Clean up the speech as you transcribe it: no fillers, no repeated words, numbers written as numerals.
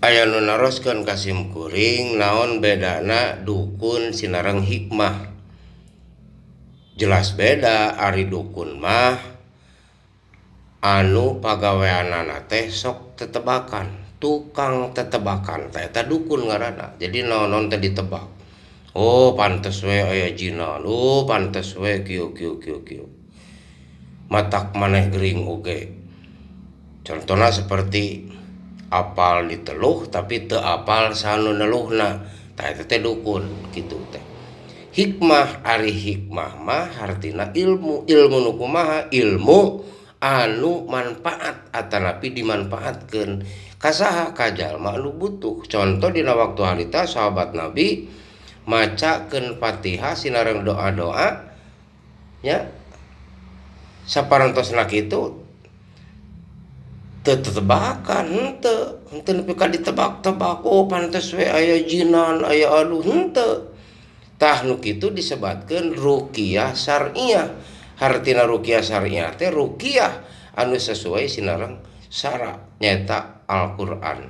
Aya nu naroskeun ka simkuring naon bedana dukun sinareng hikmah. Jelas beda ari dukun mah anu pagaweanana teh sok tetebakan, tukang tetebakan tah eta dukun ngaranna. Jadi naon-naon teh ditebak. Oh pantes we aya jinan, oh pantes we kieu kieu kieu kieu. Matak maneh gering oge. Contohna seperti apal diteluh tapi teu apal saha nu neluhna, tah eta teh dukun kitu teh. Hikmah ari hikmah mah hartina ilmu, ilmu nu kumaha? Ilmu anu manfaat atanapi dimanfaatkeun ka saha? Ka jalma anu butuh. Contoh dina waktu harita sahabat Nabi macakeun Fatihah sinareng doa-doa nya saparantosna kitu teu tetebakan henteu, henteu nepi ka ditebak-tebak oh pantes we aya jinan aya aduh henteu. Tah nu kitu disebatkeun ruqyah syar'iyyah. Hartina ruqyah syar'iyyah teh ruqyah anu sesuai sinareng syara nyaeta Al-Qur'an.